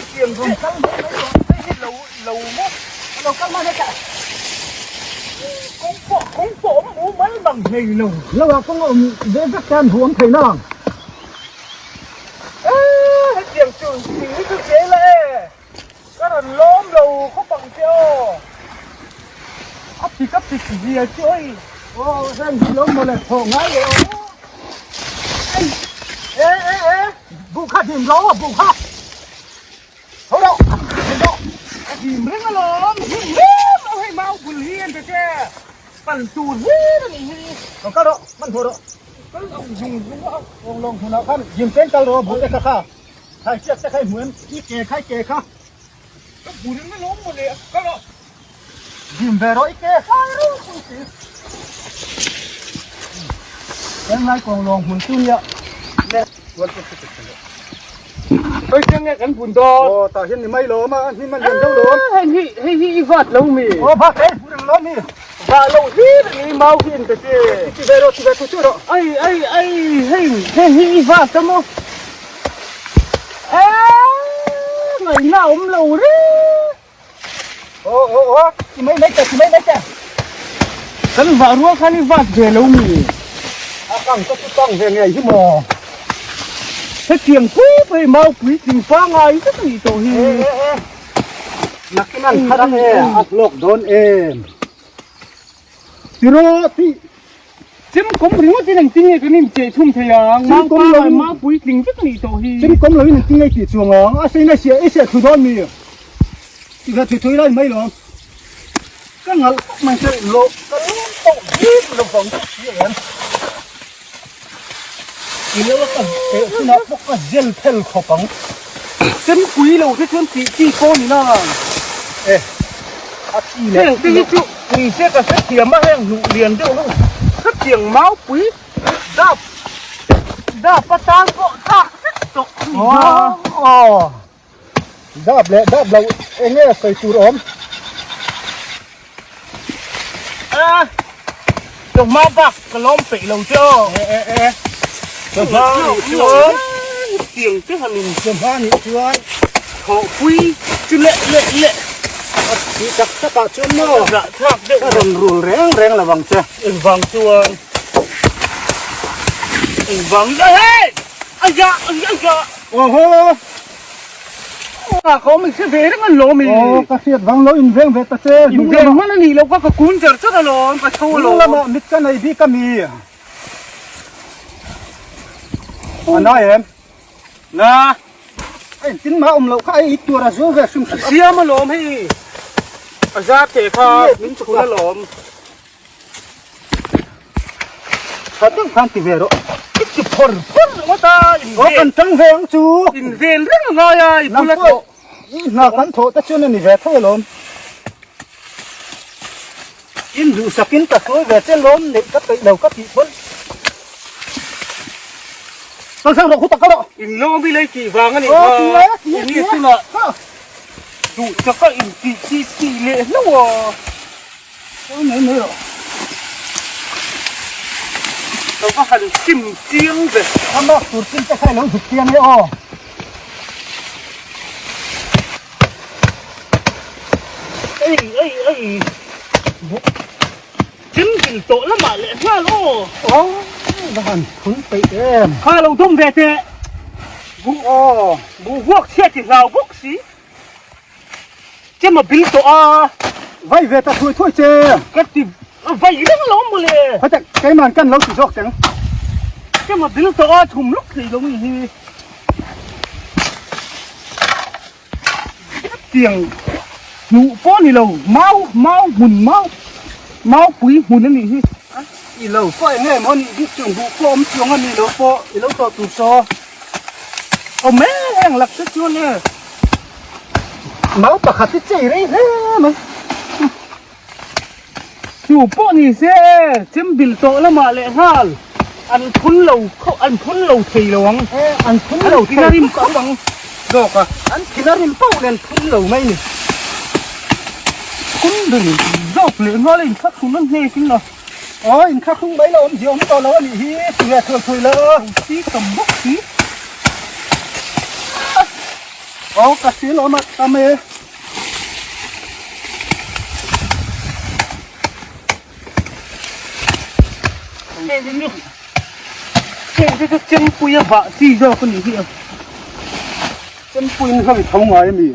Hetiang Rawn kal mai mai rawh. Hei hi lo lo maw? A lo kal hman heta. Kawng pawh kawng pawh awm mumal mang hlei lo. Lo ah kawng a awm ve vek te an huam thei nang. Eee hetiang chu thing hi chu zel a e. Ka rawn lawm lo khawp ang che aw. A pik a pik zia chu oi. Aw heng hi lo mawle thawh ngai leh aw. Ei e e e buh kha dim lo a buh kha. Tho rawh dim rawh. A dim reng alawm him reng lo hei mau bul hi an ti che. Pan tur hlir a nih hi. Lo kal rawh hman hmuh rawh. Kal ang zung zung a. Kawng lawng hmunah khan dim tleng kal rawh buh te kha kha. Thai chiat te kha i hmu em? I ke kha i ke kha. Ka hmu reng alawm mawle a kal a. Dim ve rawh i ke kha ropui si. Henglai kawng lawng hmun chu nia. Le tuan chu chu chu. Hei chiang nge kan bun dawn. Aw tah hian ni mai lawm a hnim a lian deuh lawm. Hei hi hei hi i vat lo mi. Aw vat e hmu reng lawm hi. Va lo hlir a ni mau hi in ta che. Ti ve rawh ti ve chu chu rawh. Ai ai ai hei hei hi i vat a maw. Eee ngaihna a awm lo reng. Aw aw aw ti mai mai che ti mai mai che. Kan vah rual khan i vat ve lo mi. A kang te chu kang ve ngei hi maw. Hetiang pui pui mau puitling pangai vek a nih tawh hi. E e e. Nakin an thar ang e, a hlawk dawn em. Tiraw tih Chemkawm ringawt in engtin nge kan inchei thum thei ang? Chemkawm Mau lo pangai in mau puitling vek anih tawh hi. Chemkawm lo in engtin nge tih chuang ang? A sein a siah i siah thu dawn mi? Ti ve thui thui lai mai lo. Ka ngalh tak mai che lo ka lum tawh bik lo vang tak si em. I lo a ka teh hunah pawh ka zel phel khawp ang. Chempui lo te chuan tih chi pawh ni na. E a chi leh Heng te hi chu ni se ka hrethiam a heng hnuh lian deuh ho hetiang maupui dap dap atan pawh tlak vek tawh a ni na. Aw dap leh dap lo eng nge sawi tur awm. A chawhma bak ka lawm peih lo che aw. E e e chawhma nih chuan tiang te han in chawhma nih chuan thawhpui chu leh leh leh a tih tak tak ah chuan maw zah thlak deuh ka rawn rul reng reng lo ang che. Engvang chuan engvang hei aya aya Awhaw. A ka awm i hre ve reng a lawm i. Aw ka hriat vang lo in veng ve ta che. In veng hman a nih loh kha ka kun char char a lawm ka tho a lawm. Hnung lamah mit ka nei bik a mi. A na em? Na. A engtin mah awm loh kha a i tur a zu ve hrim hrim. A siam a lawm hei. A zar teh kha min chhun a lawm. Tha deuh khan ti ve rawh. I ti phawr phawr ringawt a, in vel. Aw kan tang ve ang chu. In vel reng a ngai a, i bula thawh. I hna kan thawh te chuan a ni ve tho alawm. In duhsakin ka sawi ve che lawm neih ka peih lo ka tih pawn. Kal hrang rawh, khutak kal rawh. In lawm i lei tih vang a nih kha. Aw ti e, ti e, ti e. Tunah duhsaka in tih tih tih leh hlauh a. Aw mai mai rawh. Ka va han sim chiang ve. A mak tur chin te kha i lo zuk chiang e aw. Ei ei ei. Chem dil tawh lamah leh nghal aw. Aw va han phun peih em. Kha lo dawm ve teh. Buh aw. Buh vuak chhiat i hlau bawk si. Chem a bil tawh a. Vai ve ta thuai thuai che. Ka ti vai reng lo mawle. Heta keiman kan lo ti zawk teng. Chem a bil tawh a thum lawk thei lo ni hi. Tiang hmuh pawh ni lo mau mau hmun mau mau pui hmun a nih hi. I lo pawh eng nge maw nih bik chuan buh pawh awm chuang a ni lo pawh i lo tawh tur saw. Awm e heng lak te chuan e. Mau pakhat hi chei rei hle mai. Chu pawh ni se chem bil tawh lamah leh nghal an phun lo an phun lo thei lo ang. E an phun lo thei an rim khawp ang zawk a. An thin a rim pauh nen phun lo mai ni. Phun ber zawk leh nghal a inthlahrun a hnek in a. Aw inthlahrung mai la awm zia awm tawh lo a nih hi ti ve thuai thuai la. Si tam bawk si. Aw ka sil awm a tam e. Heng te chu chempui a vah chi zawk a nih hi a. Chempui in hlauh i tho ngai a mi?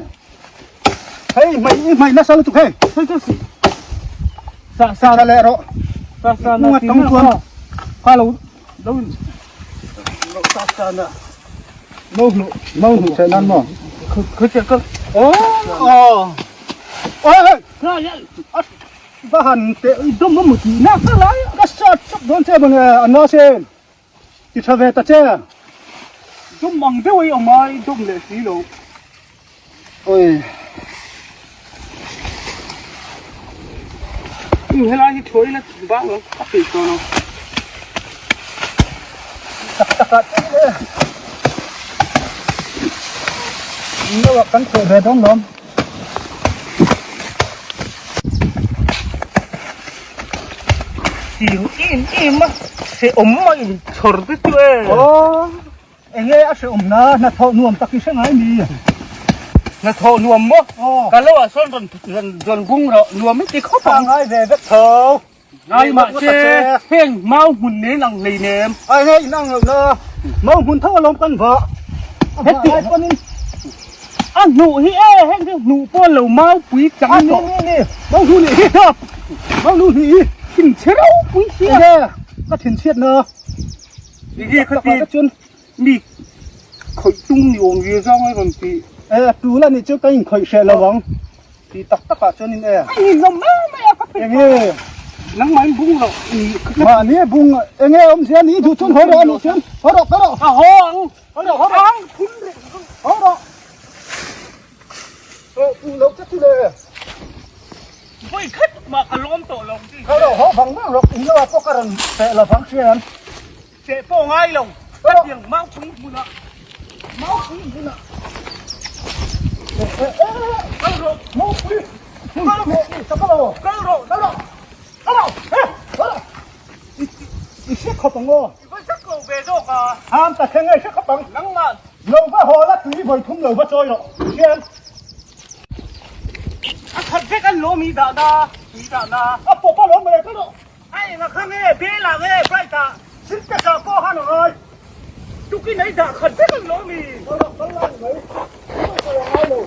Hei hmai i hmai nasa lutuk hei. Hei chu sa sa Tha leh rawh. Sa sa na ti na kha. Kha lo lo lo sa sa na. Mau hnu mau hnu che nan maw? Kha che ka. Oh oh. Oi. Kha ya. Va han teh i dawm a maw tih na ka lai a. Ka sat chawp dawn che maw a na sin. Ti tha ve ta che. Dawm ang deuh a i awm a, i dawm leh si lo. Oi. I helai hi thuai la bang ang a peih tawh lo. Tak tak ah chuan e. Lo ah kan chhuah ve dawn lawm. Tiang em em a hrehawm a in chhawr te chu e. Aw enge a hrehawm na hnathawh nuam tak i hre ngai mi. Hnathawh nuam maw? Aw. Ka lo ah sawn rawn rawn bung rawh nuam i ti khawp ang. Ka ngai ve vek tho. Ngai mahse heng mau hmun nen ang hlei nem. Ai nge in ang loh na mau hmun tho alawm kan vah. Heti ai pawn in. A hnuh hi e heng chu hnuh pawh lo mau pui chang tawh. Ni ni mau hnu nih hi mau hnu nih hi. Thin chhe ropui sia. Enge ka thin chhiat na. Enge kha ti chuan mi khawih tum ni awm ve zang a rawn ti. E a tul a nih chu ka inkhawih hreh lo ang. Ti tak tak ah chuan in e. A ninawm mai mai a ka peih. Enge? Nangmah in bung loh ni. Mahni a bung enge awmzia ni duh chuan haw rawh a nih chuan haw rawh ka rawh. A haw ang. Haw rawh haw rawh. Ang phun reng. Haw rawh. Haw puh loh che chu le. Vawi khat mah ka lawm tawh lo ti. Haw rawh haw vang vang rawh in lo ah pawh ka rawn feh lo vang hrian. Teh pawh ngai lo, hetiang maupui hmunah, maupui hmunah. Kal rawh, maupui kal rawh, kal rawh, kal rawh, kal rawh, kal rawh, kal rawh. I hre khawp ang aw. I va zak lo ve zawk a. Ham ta thleng a i hre khawp ang. Nangmah. Lo va haw la tui vawi thum lo va chawi rawh. Thian. A khat vek an lawm i dah na, tui dah na. A pawp a lawm mai kal rawh. A enga kha nge bel ah nge bright ah. Sintex ah pawh han a ngai. Tukin ei dah khat vek an lo mi. Kal rawh kal lai mai. Kal rawh a ngai lo.